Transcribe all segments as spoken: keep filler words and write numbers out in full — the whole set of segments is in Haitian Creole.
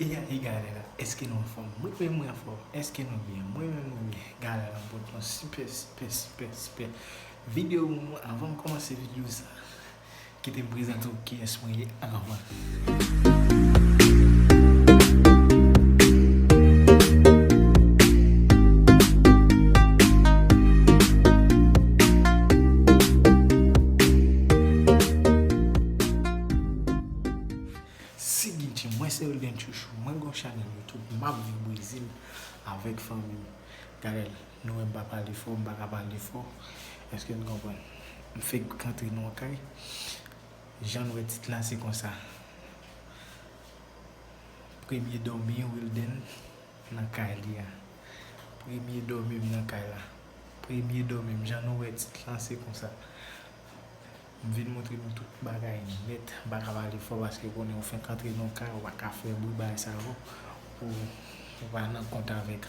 E a, e galè la, èske nou anfòm? Mwen menm mwen anfòm. Èske nou byen? Mwen menm mwen byen. Galè la, m pote yon sipè, sipè, sipè, sipè videyo pou nou. Anvan m kòmanse videyo sa, kite m prezante w kiyès mwen ye anvan. Siguinte, mwen se Wilden Chouchou, mwen gen yon chanèl YouTube, m ap viv Brezil avèk fanmi m. Gade l, nou wè m pa pale fò, m pa ka pale fò. Èske n konprann? M fenk rantre nan yon kay. Jan n wè tit la, se konsa. Premye dòmi Wilden nan kay li a. Premye dòmi m nan kay la. Premye dòmi m, jan nou wè tit la, se konsa. M vin montre nou tout bagay nèt. M pa ka pale fò paske w konnen ou fenk antre nan yon kay, ou pa ka fè bri bagay sa yo pou ou pa nan kont avèk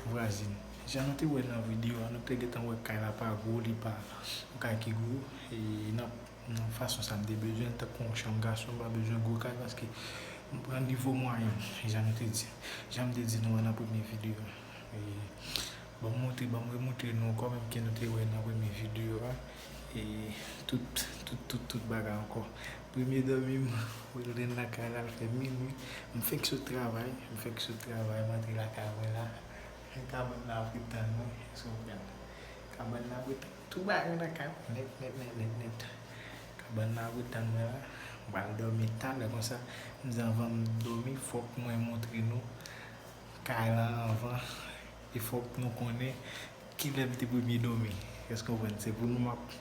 vwazen. Jan nou te wè nan videyo a, nou te gentan wè kay la pa gwo, li pa yon kay ki gwo. E nan, nan fason sa m te bezwen, tankou yon chanm gason, m pa bezwen gwo kay paske m pran nivo mwayen m, jan nou te di, jan m te di nou an nan premye videyo a. E Ban m montre, ban m remontre nou ankò, menm ke nou te wè nan premye videyo a. E tout, tout, tout, tout bagay ankò. Premye dòmi m, Wilden lakay la, l fè minui. M fenk sot travay, m fenk sot travay, m antre lakay mwen la. Kabann nan ap ret tann mwen, èske w konprann? Kabann nan ap ret tann, tout bagay lakay mwen, nèt, nèt, nèt, nèt, nèt. Kabann nan ap ret tann mwen la. M pral dòmi talè konsa. M di anvan m dòmi, fòk mwen montre nou kay la anvan, e fòk nou konnen kilè m te premye dòmi. Èske w konprann? Se pou nou m ap,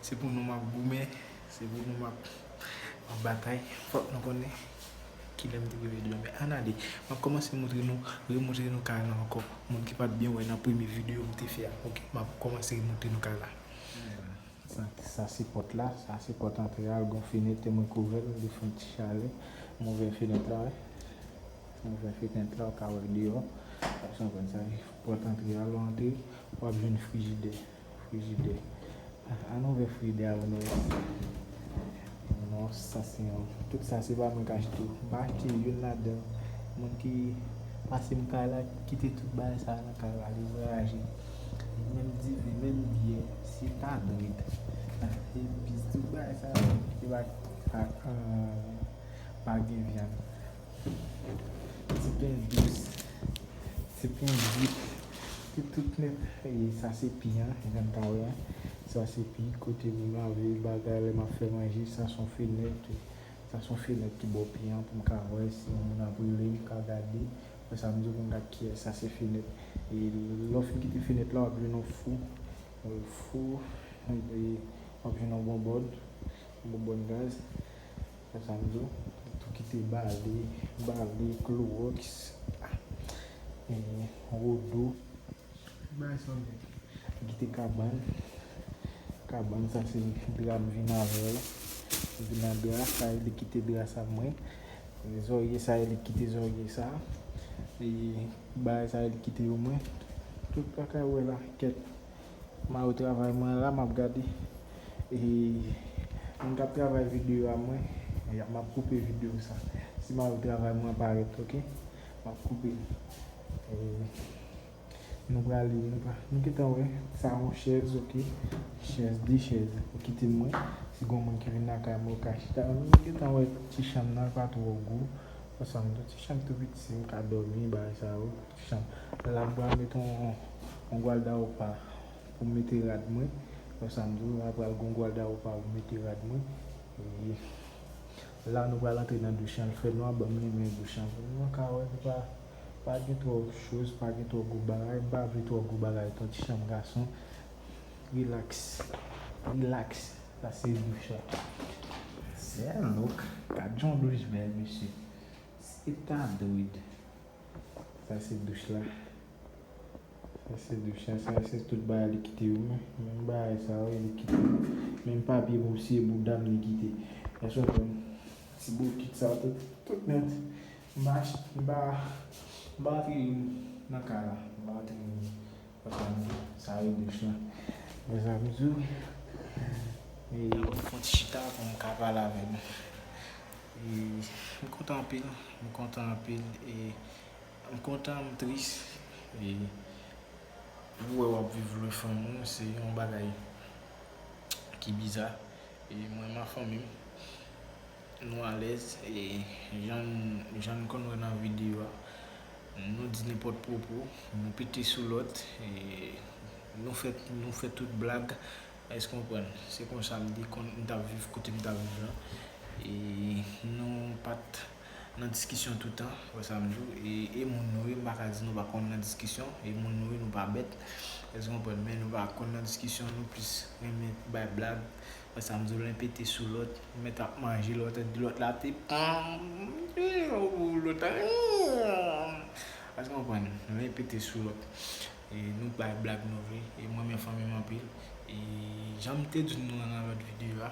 se pou nou m ap goumen, se pou nou m ap, m ap batay. Fòk nou konnen kilè m te premye dòmi. Ann ale, m ap kòmanse montre nou, remontre nou kay la ankò. Moun ki pa t byen wè nan premye videyo m te fè a. Oke, m ap kòmanse remontre nou kay la. Sa, sa se pòt la, sa se pòt antre a, l gon fenèt, mwen kouvè l, li fè yon ti chalè. M ouvè fenèt la, wi. M ouvè fenèt la, ou ka wè l deyò. Sa se konn sa, pòt antre a, lè w antre, w ap jwenn frijidè. Frijidè. A, ann ouvè frijidè a pou nou wè. Non, sa se yon, tout sa se pa mwen k achte yo. M pa achte youn ladan. Moun ki pase m kay la, kite tout bagay sa nan kay la, li vwayaje. Menm diven, menm byè, se ta dwèt. Epi tout bagay sa, se pa, pa, pa gen vyann. Ti pen dous, ti pen dous, tout, tout nèt. E sa se pi an, jan n ka wè an. Sa se pi, kote pou m lave bagay, lè m ap fè manje, sa se yon fenèt. Sa se yon fenèt ki bò pi an pou m ka wè si yon moun ap rele m, m ka gade. Wè sa m di w pou m gad kiyès, sa se fenèt. E lè w fin kite fenèt la, w ap jwenn yon fou. Yon fou, e w ap jwenn yon bonbòn, yon bonbòn gaz. Wè sa m di w, tou kite bale, bale, klowòks, e wodo. Bagay sa w gen. Kite kabann. Kabann sa se dra m vin avè l. M vin nan dra sa, li kite dra sa mwen. Zòrye sa, li kite zòrye sa. E bagay sa, li kite yo mwen. Tout bagay wè la, kèt. Mayo travay mwen la, m ap gade. E moun k ap travay videyo a mwen, y ap, m ap koupe videyo sa. Si mayo travay mwen parèt, oke? M ap koupe l. E Nou prale, nou pra-, nou gentan wè, sa yon chèz, oke. Chèz, de chèz, ou kite mwen. Si gon moun ki vin lakay mwen, ou ka chita. Nou gentan wè ti chanm nan, l pa twò gwo. Ansanm tou, ti chanm tou piti, m ka dòmi, bagay sa yo, ti chanm. La, m pral met yon, yon gwaldawopa pou m mete rad mwen. Ansanm tou, la pral gon gwaldawopa pou m mete rad mwen. E La, nou pral antre nan douch lan, l fè nwa, ban m limen douch lan pou nou ka wè, nou pa, pa gen twò choz, pa gen twò gwo bagay, m pa vle twò gwo bagay, twò ti chanm gason. Rilaks, rilaks, sa se douch la. Sè louk, gad jan douch bèl, mesye. Se ta dwèt. Sa se douch la. Sa se douch la, sa se tout bagay li kite yo, men, menm bagay sa yo, li kite yo. Menm papye pou m siye bouda m, li kite. Èske w konprann? Ti bokit sa, tout, tout nèt. M pa ach-, m pa, m pa antre youn nan kay la. M pa antre youn. Sa yo douch la. Mezanmi, e, fon ti chita pou m ka pale avè nou. E, m Kontan anpil, m kontan anpil, e m kontan, m tris, e pou wè w ap viv lwen fanmi w, se yon bagay ki biza, e mwen, ma fanmi m, nou alèz, e jan, jan n konn wè nan videyo a, nou di nenpòt pwopo, nou pete sou lòt, e nou fè, nou fè tout blag, èske w konprann? Se konsa m te konn, m t ap viv kote m t ap viv lan. E nou pa t nan diskisyon toutan, wè sa m di w. E, e moun nou ye, m pa ka di nou pa konn nan diskisyon. E moun nou ye, nou pa bèt. Èske w konprann? Men nou pa konn nan diskisyon, nou plis renmen bay blag. Wè sa m di w, len pete sou lòt, mèt ap manje lòt, di lòt la te pam, lòt la, èske w konprann? Len pete sou lòt. E nou bay blag nou vre. E mwen renmen fanmi m anpil. E jan m te di nou nan lòt videyo a,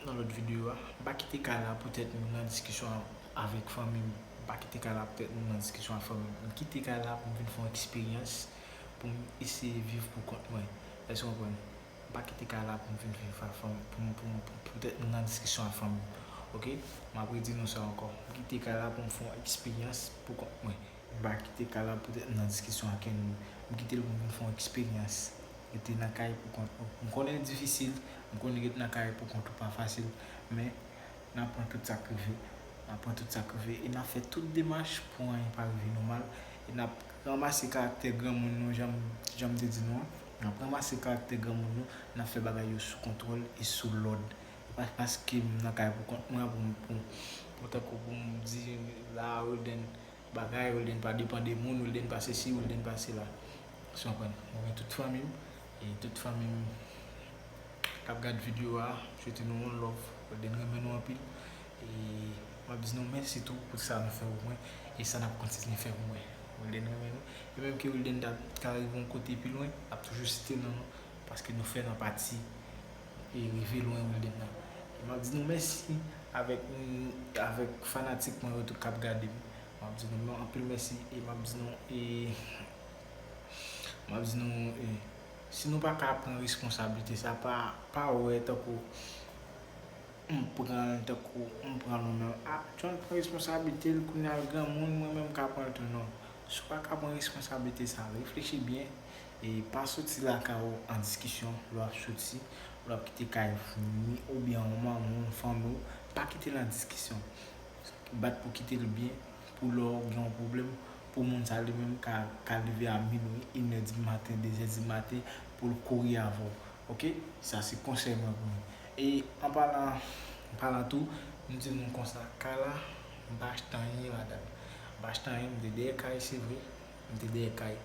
nan lòt videyo a, m pa kite kay la poutèt m nan diskisyon a-, avèk fanmi m. M pa kite kay la poutèt m nan diskisyon ak fanmi m. M kite kay la pou m vin fè yon eksperyans, pou m eseye viv pou kont mwen. Èske w konprann? M pa kite kay la pou m vin viv ak fanmi, pou m, pou m, pou, poutèt m nan diskisyon ak fanmi m. Oke? M ap redi nou sa ankò. M kite kay la pou m fè yon eksperyans pou kont mwen. M pa kite kay la poutèt m nan diskisyon ak kenn moun. M kite l pou m vin fè yon eksperyans. Rete nan kay pou kont ou. M konnen l difisil, m konnen rete nan kay pou kont ou pa fasil, men n ap pran tout sa k rive. N ap pran tout sa k rive e n ap fè tout demach pou anyen pa rive nou mal. E n ap ranmase karaktè granmoun nou, jan m, jan m te di nou an. N ap ranmase karaktè granmoun nou, n ap fè bagay yo sou kontwòl e sou lòd. E pa paske m nan kay pou kont mwen pou m, pou, pou tankou pou m di la, Wilden bagay, Wilden pa depann de moun, Wilden pa sesi, Wilden pa sela. Èske w konprann? Mwen renmen tout fanmi m, e tout fanmi m k ap gad videyo a, swete nou yon love. Wilden renmen nou anpil. E m ap di nou mèsi tou pou sa nou fè pou mwen e sa n ap kontinye fè pou mwen. Wilden renmen nou. E menm ke Wilden ta ka rive yon kote pi lwen, m ap toujou site non nou, paske nou fè nan pati e rive lwen Wilden nan. E m ap di nou mèsi avèk, avèk fanatik mwen yo tout k ap gade m. M ap di nou anpil mèsi e m ap di nou, e m ap di nou, e si nou pa ka pran responsablite sa, pa, pa wè tankou m pran l, tankou m pran l ou menm. A, John pran responsablite l, kounye a l granmoun, mwen menm m ka pran l tou, non. Si w pa ka pran responsablite sa, reflechi byen e pa soti lakay ou an diskisyon lè w ap soti, lè w ap kite kay fanmi oubyen yon manman w, fanmi w, pa kite l an diskisyon. Bat pou kite l byen, pou lè w gen yon pwoblèm, pou moun sa li menm ka, ka leve a minwi, inè di maten, dezè di maten, pou l kouri avè w. Oke? Sa se konsèy mwen pou nou. E an palan, an palan tou, m di nou konsa, kay la, m pa achte anyen ladan l. M pa achte anyen, m te dèyè kay, se vre. M te dèyè kay.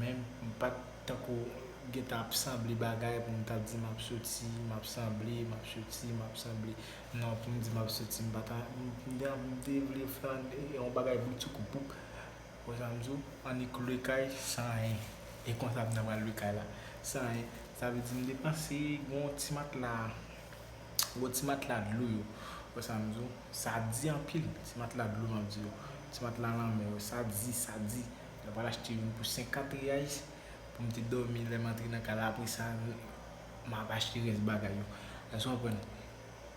Men m pa t tankou gentan ap sanble bagay pou m t ap di m ap soti, m ap sanble, m ap soti, m ap sanble. Non, pou m di m ap soti, m pa ta, m, m te, m te vle fè yon bagay boutikoupou. Wè sa m di w, annik lwe kay san anyen. E konsa m ta pral lwe kay la. San anyen. Sa vle di m depanse yon ti matla, yon ti matla dlo yo. Wè sa m di w, sa di anpil. Ti matla dlo m ap di w. Ti matla lanmè yo. Sa di, sa di. Mwen pral achte youn pou senkant riyais pou m te dòmi lè m antre nan kay la. Apre sa, m ap achte rès bagay yo. Èske w konprann?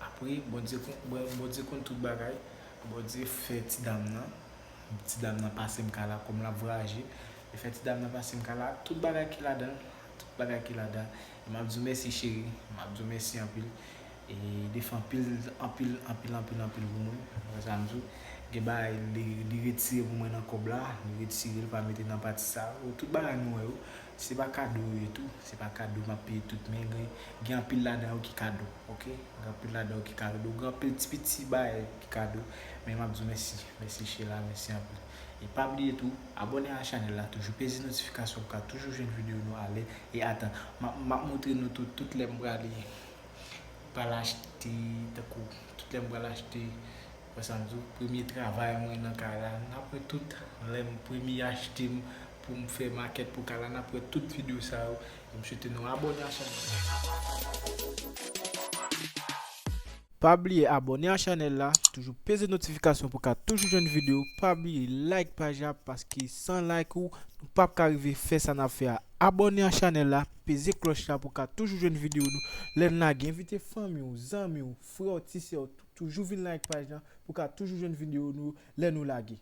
Apre, Bondye kon-, Bon-, Bondye konn tout bagay. Bondye fè ti dam nan. Ti dam nan pase m kay la kòm l ap vwayaje. Li fè ti dam nan pase m kay la ak tout bagay ki ladan l. Tout bagay ki ladan l. E m ap di w mèsi, cheri. M ap di w mèsi anpil. E li fè anpil, anpil, anpil, anpil, anpil pou mwen. Wè sa m di w. Gen bagay li, li retire pou mwen nan kòb la. Li retire l, pa mete nan pati sa. Tout bagay nou wè yo. Se pa kado yo ye tou, se pa kado m ap peye tout, men gen, gen anpil ladan yo ki kado, oke? Gen anpil ladan yo ki kado, gen anpil ti piti bagay ki kado, men m ap di w mèsi, mèsi Sheila, mèsi anpil. E pa bliye tou, abòne a chanèl la, toujou peze notifikasyon pou ka toujou jwenn videyo nou alè. E atan, m ap, m ap montre nou tou, tout lè m prale, pral achte, tankou, tout lè m pral achte, wè sa m di w, premye travay mwen nan kay la, n ap wè tout, lè m premye achte m pou m fè makèt pou kay la, n ap wè tout videyo sa yo. E m swete nou abòne a chanèl la. Pa bliye abòne a chanèl la, toujou peze notifikasyon pou ka toujou jwenn videyo. Pa bliye like paj la, paske san like ou, nou p ap ka rive fè sa n ap fè a. Abòne a chanèl la, peze klòch la pou ka toujou jwenn videyo nou. Lè n lage, envite fanmi w, zanmi w, frè w, ti sè w, tout toujou vin like paj lan pou ka toujou jwenn videyo nou lè nou lage.